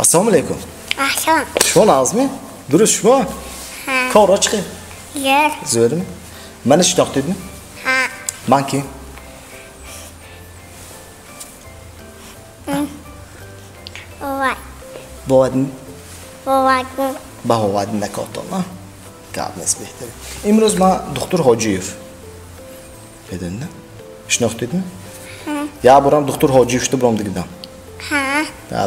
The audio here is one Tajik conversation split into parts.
Ассалому алайкум. Аҳсан. Шумо нағзми? Дуруст шумо? Ҳа. Корро чӣ хел? Зӯр. Зӯрми? Мана шинохтедми? Ҳа. Ман ким? Бовай. Бовадин? Бовадин. Баҳовадин накотон, а? Гап нест, беҳтар. Имрӯз ман духтур Ҳоҷиев. Медонед? Шинохтедми? Ҳа. Як борам духтур Ҳоҷиев шуда буром дигидам. Ҳа.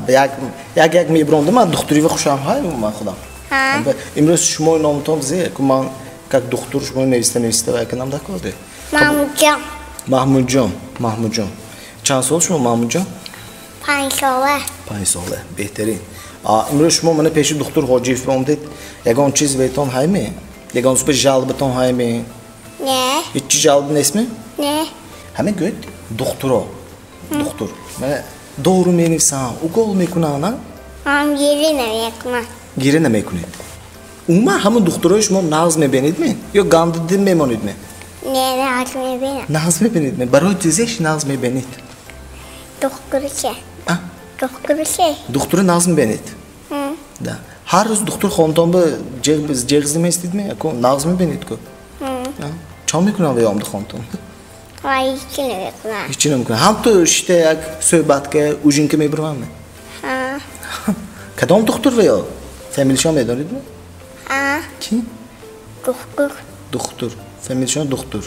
Як як як мебуромдам, ман духтурива хушам ҳай ман худам. Ҳа. Имрӯз шумо номтон зе, ку ман как духтур шумо нависта нависта ва яканам дакоде. Маҳмудҷон. Маҳмудҷон, Маҳмудҷон. Чанд сол шумо Маҳмудҷон? 5 сола. 5 сола. Беҳтарин. Имрӯз шумо мана пеши духтур Ҳоҷиев омдед. Ягон чиз бетон ҳайме? Ягон чиз жалобатон ҳайме? Не. Ҳеҷ чиз жалоб нестме? Не. Ҳама гӯяд духтуро. Духтур. Мана дору менависам, укол мекунам, а? Ман гирӣ намекунам. Гирӣ намекунед. Умуман ҳамон духтурои шумо нағз мебинедме? Ё гандидин мемонедме? Не, нағз мебинам. Нағз мебинедме? Барои чизеш нағз мебинед? Духтурча. А? Духтурча. Духтури нағз мебинед? Да. Ҳар рӯз духтур хонтон ба ҷеғ меистидме? Яко нағз мебинед ку? Чо мекунам вай омда хонтон? Вай ҳеҷ намекунам. Ҳеҷ намекунам. Ҳам ту шита як суҳбатка, ужинка мебурамме? Ҳа. Кадом духтур вай? Фамилишон медонедме? Ҳа. Ки? Духтур. Духтур. Фамилишон духтур.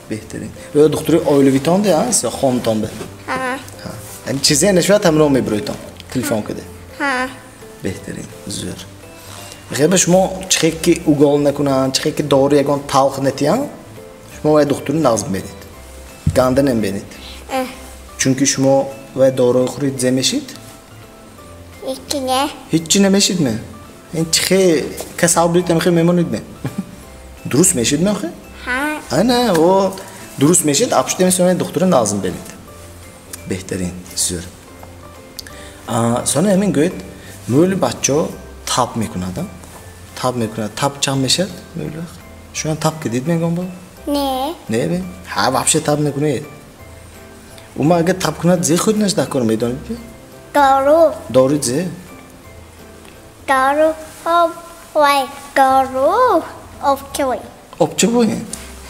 Беҳтарин. Вай духтури оилавитон де, а? Хонтон бе. Ҳа. Ҳа. Ҳамин чизе нашавад ҳамроҳ мебуроитон. Телефон каде. Ҳа. Беҳтарин. Зӯр. Ғайба шумо чихе ки угол накунанд, чихе ки дору ягон талх натиянд, шумо вай духтури нағз мебинед. Ганда намебинед. Чунки шумо вай дору хӯрид зе мешид? Ҳеҷ не. Ҳеҷ намешид ме? Ин чихе касал будед ҳамихе мемонед ме? Дуруст мешид ме охе? Ҳа. Ана, о, дуруст мешид, апшуд емес духтури нағз мебинед. Беҳтарин, зӯр. Сона ҳамин гӯед, мӯли бачаҳо таб мекунад, таб мекунад. Таб чанд мешавад мӯли вақт? Шумо таб кардид мегӯям бо? Не. Не бе? Ҳа, вообще таб мекунед. Ума агар таб кунад, зе худ наш дар кор медонед бе? Дору. Дору зе? Дору, об, вай, дору, обчавой. Обчавой?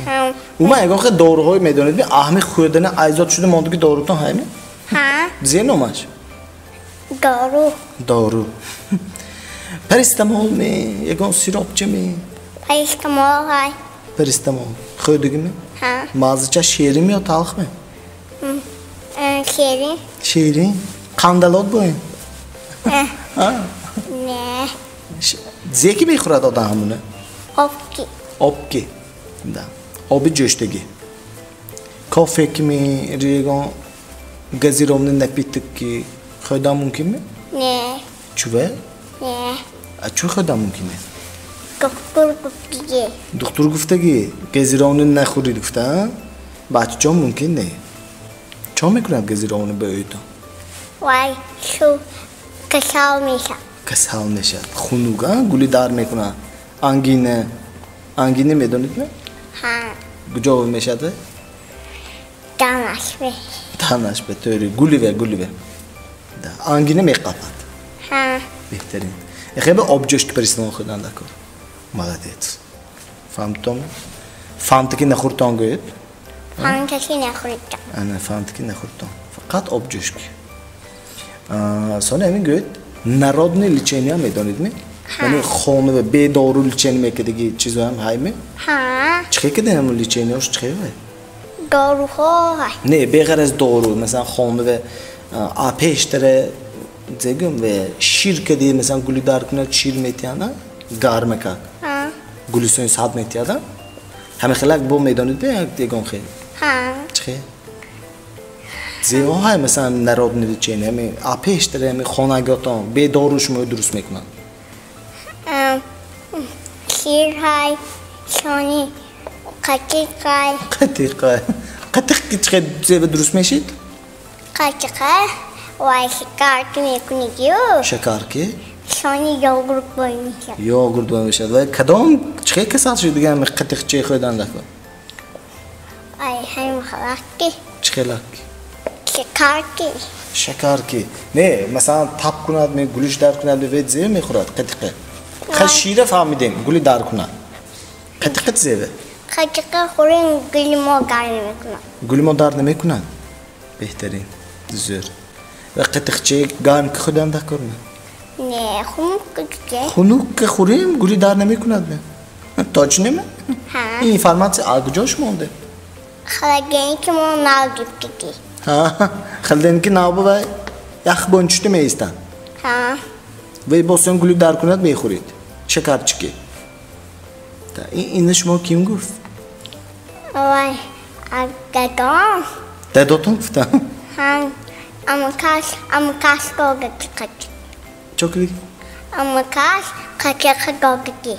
Ҳа. Ума ягон хел доруҳое медонед бе? Аҳми хӯрдана айзод шуда мондагӣ дорутон ҳайме? Ҳа. Зе номаш? Дору. Дору. Парастамол ме? Ягон сиропча ме? Парастамол ҳай. Парастамол. Хӯрдагӣ ме? Ҳа. Маззача ширин ме ё талх ме? Ширин. Ширин? Қандалот бо ин? Не. Зе ки мехӯрад одам ҳамуна? Обки. Обки. Да. Оби ҷӯштагӣ. Кофе ки ме, ягон газированный напиток ки хӯрдан мумкин ме? Не. Чуве? Не. А чӯ хӯрдан мумкин не? Духтур гуфтагӣ. Духтур гуфтагӣ? Газированный нахӯрид гуфта, бачаҷон мумкин не. Чо мекунад газированный ба ӯйтон? Вай, шу касал мешавад. Касал мешавад. Хунук, а? Гули дар мекунад. Ангина. Ангина медонед ме? Ҳа. Куҷо мешавад вай? Данаш бе. Данаш бе, тӯри. Гуливе, гуливе. Ангина меқапад. Ҳа. Беҳтарин. Хебе обҷӯшт паристамол хӯрдан дакор. Молодец. Фаҳмтон? Фантаки нахӯртон гӯед? Фантаки нахӯртон. Ана, фантаки нахӯртон. Фақат обҷӯшки. Сони ҳамин гӯед, народный лечение медонед ме? Яъне хона ва бедору лечение мекардаги чизоам ҳай ме? Ҳа. Чӣ кардем ҳамун лечениеош чӣ вай? Доруҳо ҳай. Не, беғар аз дору, масалан хона ва пештара зегум ва шир кади, масалан гули дар кунад шир метиҳанд, гарма как. Ҳа. Гулистони сад метиҳад, ҳама хелак бо медонед бе як ягон хел? Ҳа. Чӣ хел? Зео ҳай масалан народный лечение, ҳами пештара ҳами хонагиотон бедору шумо дуруст мекунанд. Шир ҳай, сони қатиқ ҳай. Қатиқ ҳай. Қатиқ ки чӣ хел зева дуруст мешид? Қатиқ вай шакар ки мекунидю. Шакар ки? Сони йогурт бой мешавад. Йогурт бой мешавад. Вай кадом чӣ хел касал шуд дига ҳами қатиқчаи хӯрдан дакор? Ай ҳамин халақки. Чӣ хелак? Шакарки. Шакарки. Не, масалан тап кунад, гулиш дар кунад, ве зеве мехӯрад қитиқе. Ха шира фаҳмидем, гули дар кунад. Қитиқе зеве. Қитиқе хӯрем гули мо дар намекунад. Гули мо дар намекунад? Беҳтарин. Зӯр. Ва қитиқчаи гарм ки хӯрдан дар кор не? Не, хунук ки. Хунук ки хӯрем гули дар намекунад не? Точно не? Ҳа. Ин информатсия аз куҷош монде? Холодильники мо нав гирифтагӣ. Ҳа, холодильники нав бу вай ях бончишта меистанд. Ҳа. Вай боз гули дар кунад мехӯред. Шакарчики. Ина шумо ким гуфт? Вай, дадом. Дадотон гуфтам? Ҳа, амакаш додагӣ қати. Чо кардагӣ? Амакаш қатиқ додагӣ.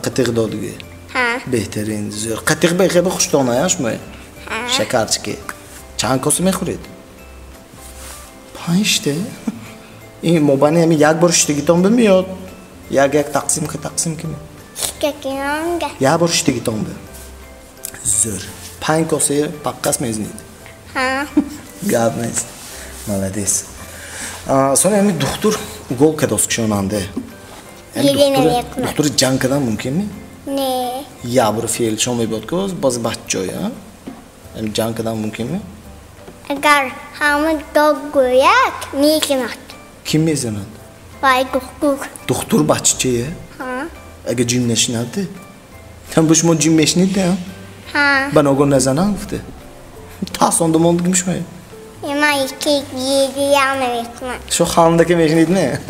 Қатиқ додагӣ. Ҳа. Беҳтарин, зӯр. Қатиқ бехеба хуштона шумо? Ҳа. Шакарчики. Чанд коса мехӯред? 5 та? Ин мобайни ҳамин як бор шиштагитон бимеёд? Як як тақсим ки тақсим кунед. Шиштагиёнга. Як бор шиштагитон б. Зӯр. 5 косаи паққас мезанед. Ҳа. Гап нест. Молодец. Сони ҳамин духтур угол кадост кушонанде. Духтури ҷанг кардан мумкин ми? Не. Як бор феълшон мебиёд ки боз баччоя. Ҳамин ҷанг кардан мумкин ми? Агар ҳама дог гӯяд, мезанад. Ким мезанад? Вай духтур. Духтур баччае? Ҳа. Агар ҷим нашинад? Там бо шумо ҷим мешинид, не? Ҳа. Ба ногоҳ назанам гуфте. Тасонда мондагим шумо. Ман ики гиря намекунам. Шо хандака мешинид, не?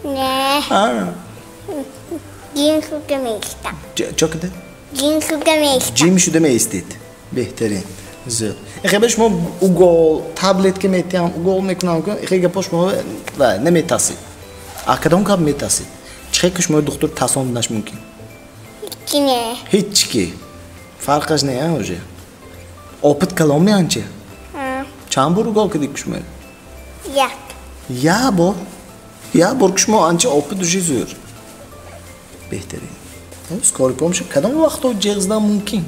Не. Ҳа. Ҷим шуда меистам. Чо кида? Ҷим шуда меистам. Ҷим шуда меистед. Беҳтарин. Зӯр. Эхе шумо угол, таблетка метиҳам, угол мекунам, эхе гапо шумо ва наметасид. А кадом гап метасид? Чӣ ки шумо духтур тасонданаш мумкин? Ҳеҷ не. Ҳеҷ ки. Фарқаш не, а уже. Опыт калон меанче? Ҳа. Чанд бор угол кардик шумо? Як. Як бор? Як бор ки шумо анча опыт уже зӯр. Беҳтарин. Скорый помощь кадом вақто ҷеғ задан мумкин?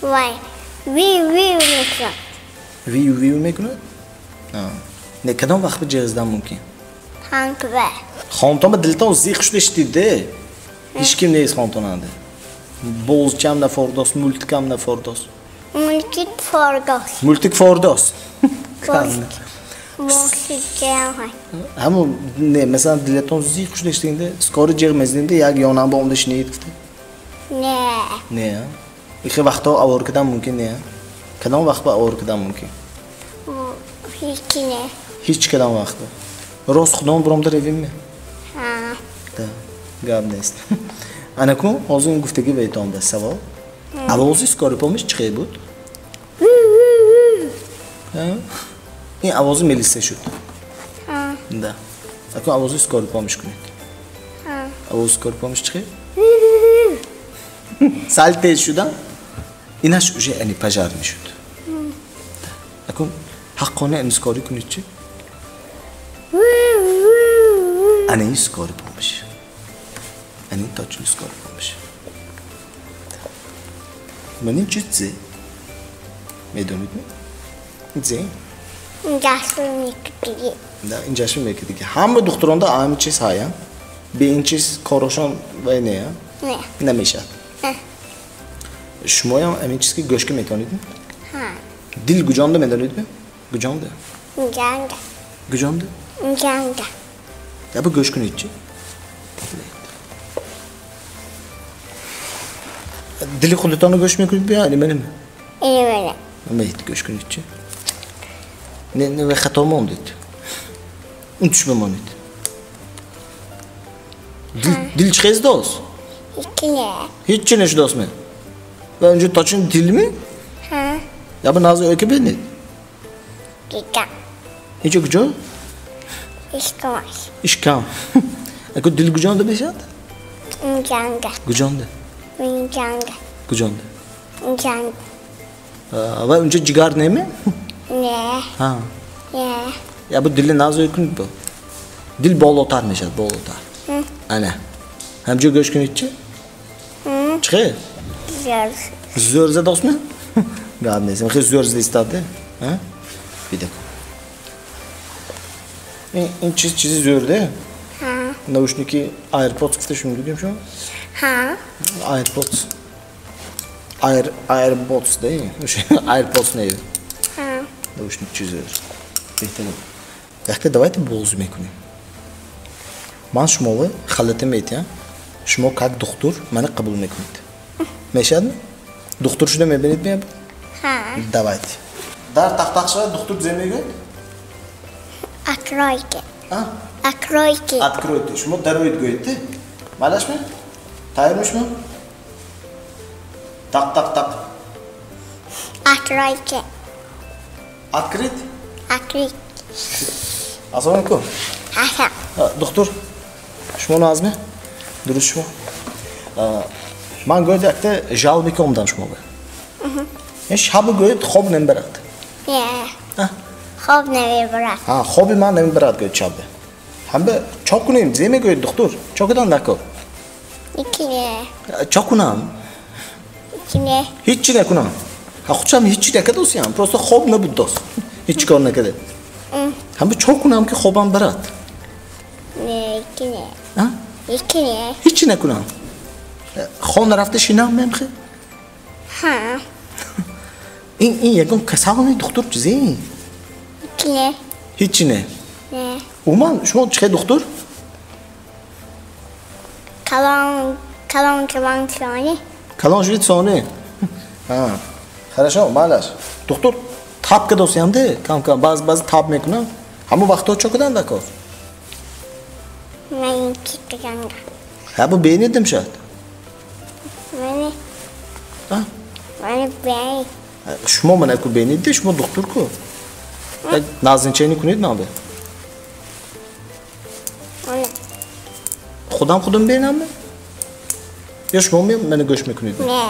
Вай, вив вив мекунад. Вив вив мекунад? Не, кадом вақт ҷеғ задан мумкин? Хонтва. Хонтон ба дилтон зиқ шуда шидид, ҳеҷ ким нест хонтонанда. Бозчам нафордост, мултикам нафордост. Мултик фордост. Мултик фордост. Ҳамон не, масалан дилатон зиқ шуда шидинда, скоро ҷеғ мезанинда, як ёнам ба омада шинед гуфта? Не. Не, ихе вақтҳо авор кардан мумкин не? Кадом вақт ба авор кардан мумкин? Ҳеҷ не. Ҳеҷ кадом вақт. Рост худон биромда ревим ме? Ҳа. Да, гап нест. Ана кун ҳозир ин гуфтагӣ баэтон ба савол. Овози скорый помощь чӣ хел буд? Ин овози милиса шуд. Да. Акун овози скорый помощь кунед. Овози скорый помощь чӣ хел? Сал тез шуда? Инаш уже ани пожарный шуд. Акун ҳаққона ани скорый кунед чӣ? Ана ин скорый помощь. Ани точно скорый помощь. Ман ин чиз зе? Медонед ми? Зе? Инҷашм мекардагӣ. Да, инҷашм мекардагӣ. Ҳама духтуронда ҳамин чиз ҳая. Бе ин чиз корошон вай не? Не. Намешавад. Не. Шумоям ҳамин чиз ки гӯш ки метавонед? Ҳа. Дил гуҷонда медонед? Гуҷонда? Инҷанга. Гуҷонда? Инҷанга. Яба гӯш кунед чӣ? Дили худатонро гӯш мекунед бия ани манам? Ини мана. Меҳд гӯш кунед чӣ? Не, не, хато мондед. Он туш бимонед. Дил чӣ хез дост? Ҳеҷ не. Ҳеҷ нашудост ме? Ва инҷо точно дил ми? Ҳа. Яба назди ӯ ки бинед? Дига. Инҷо куҷо? Ишкамаш. Ишкам. Аку дил куҷонда мешавад? Инҷанга. Куҷонда? Инҷанга. Куҷонда? Инҷанга. Ва инҷо ҷигар неме? Не. Ҳа. Не. Яба дили назди ӯ кунед бо. Дил болотар мешавад, болотар. Ана. Ҳамҷо гӯш кунед чӣ? Чӣ хел? Зӯр. Зӯр задостми? Гап нест. Хел зӯр зада истад, ҳа? Бида. Ин чиз чизи зӯрде? Ҳа. Наушники AirPods гуфта шунидем шумо? Ҳа. AirPods. AirBots де? AirPods не? Ҳа. Наушник чиз зӯр. Беҳтарин. Якта давайте бозӣ мекунем. Ман шуморо халата метиҳам. Шумо как духтур мана қабул мекунед. Мешавад? Духтур шуда мебинед мея? Ҳа. Давайте. Дар тақ-тақ шавад духтур зе мегӯяд? Откройте. А? Откройте. Откройте. Шумо дароид гӯед, те? Малаш ме? Тайёрми шумо? Тақ-тақ-тақ. Откройте. Открыть? Открыть. Ассалому алайкум. Аса. Духтур, шумо назме? Дуруст шумо? Ман гӯяд якта жалоба ки омадам шумо ба. Шаба гӯяд хоб намебарад. Не. Хоб намебарад. Ҳа, хоби ман намебарад гӯяд шаба. Ҳамба чо кунем? Зе мегӯяд духтур? Чо кунам накор? Ҳичи не. Чо кунам? Ҳичи не. Ҳичи накунам. Ҳа, худшам ҳичи накардосиям. Просто хоб набуд дос. Ҳеч кор накарда. Ҳамба чо кунам ки хобам барад? Не, ҳичи не. А? Ҳичи не. Ҳичи накунам. Хона рафта шинам мемхе? Ҳа. Ин ягон касал не духтур чизе? Ҳичи не. Ҳичи не? Не. Умуман шумо чӣ хел духтур? Калон, калон калон сони. Калон шуди сони? Ҳа. Хорошо, малаш. Духтур тап кадосиям де, кам кам баъз баъз тап мекунам. Ҳамон вақтҳо чо кадан дакор? Ман чи каданга. Ҳа, бу бенидим шояд. Мани. А? Мани бени. Шумо мана ку бенидди, шумо духтур ку. Як назначение кунед ман бе. Худам худам бенам? Ё шумо мана гӯш мекунед? Не.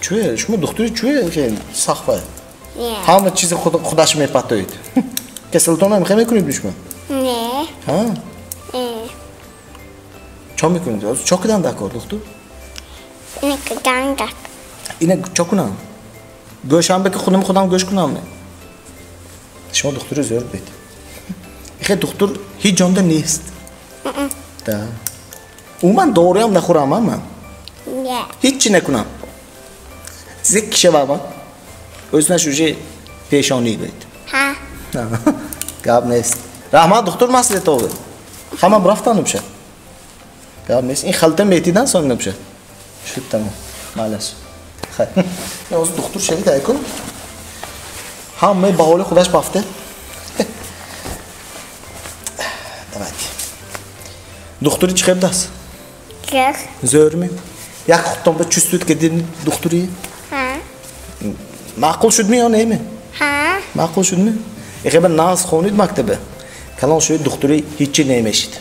Чӯе? Шумо духтури чӯе? Хеле сахт. Не. Ҳама чизи худаш мепатоид. Касалтон ҳам хе мекунед шумо? Не. Ҳа? Не. Чо мекунед? Чо кунам дакор духтур? Ина каданга. Ина чо кунам? Гӯшам бе ки худам худам гӯш кунам. Шумо духтури зӯр бед. Хе духтур ҳеҷ ҷонда нест. Да. Умуман доруям нахӯрам ман. Не. Ҳеҷ чи накунам. Зик шавам. Өзунаш уже пешонӣ гӯед. Ҳа. Гап нест. Раҳмат духтур маслиҳатове. Ҳама рафтан набошад. Гап нест. Ин халта метидан сон набошад. Шуд тамом. Малаш. Хай. Ҳозир духтур шавид айкун. Ҳамаи ба ҳоли худаш бафта. Давайте. Духтури чӣ хел будааст? Зӯр. Зӯрми? Як худтон ба чувствует кардед духтури? Ҳа. Маъқул шудми ё неми? Ҳа. Маъқул шудми? Эхеба нағз хонид мактаба. Калон шуд духтури ҳичи немешид.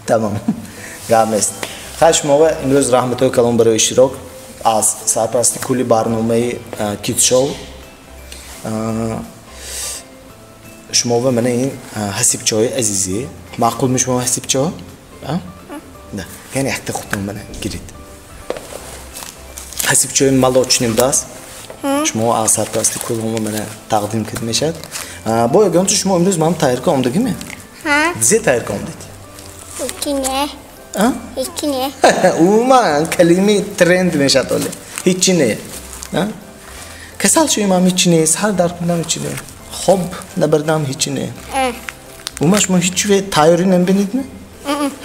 Тамом. Гап нест. Хай шумоға имрӯз раҳматҳои калон барои иштирок аз сарпарасти кулли барномаи Кидшоу. Шумоға мана ин ҳасибчаҳои азизӣ. Маъқулми шумо ҳасибчаҳо? Да. Яъне якта худтон мана гиред. Ҳасибчаҳои молочный будааст. Шумо аз сарпарасти куллома мана тақдим карда мешавад. Бо ягончи шумо имрӯз ман тайёр ка омдагиме? Ҳа. Зе тайёр ка омдед? Ҳичи не. А? Ҳичи не. Умуман калимаи тренд мешавад оле. Ҳичи не. А? Касал шуем ҳам ҳичи не, сар дард кунам ҳичи не, хоб набардам ҳичи не. Умуман шумо ҳеҷ чизе тайёрӣ намебинедме?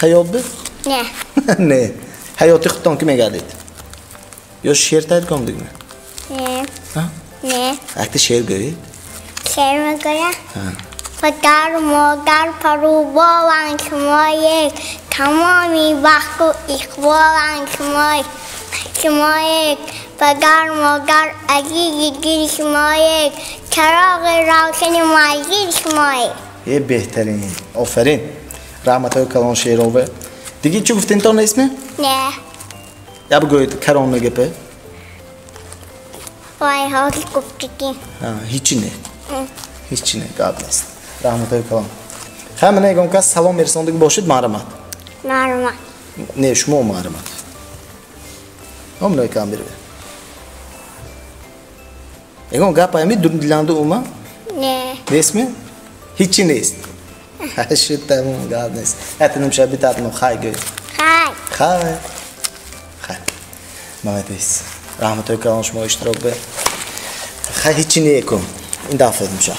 Ҳаёт бе? Не. Не. Ҳаёти худтон ки мегардед? Ё шеър тайёр ка омдагиме? Не. А? Не. Якта шеър гӯед? Шеър мегӯям? Падару модар паруболанд шумо як, тамоми бахту иқболанд шумо як, падару модар азизи дили шумо як, чароғи равшани манзили шумо як. Е, беҳтарин. Офарин. Раҳматҳои калон шеърове. Диги чӣ гуфтен то нестме? Не. Я бигӯед карон гапе. Вай, ҳозир гуфтагӣ. Ҳичи не. Ҳичи не, гап нест. Раҳматҳои калон. Хай, мана ягон кас салом мерасондагӣ бошед, марҳамат. Марҳамат. Не, шумо марҳамат. Омнои камбир. Ягон гап ами диланду ума? Не. Нестми? Ҳичи нест. Шуд, тамом, гап нест. Ятиним ша битатно хай гӯй. Хай. Хай. Хай. Молодец. Раҳматои калон шумо иштирок бе. Хай, ҳичи некум. Ин дафъа ша.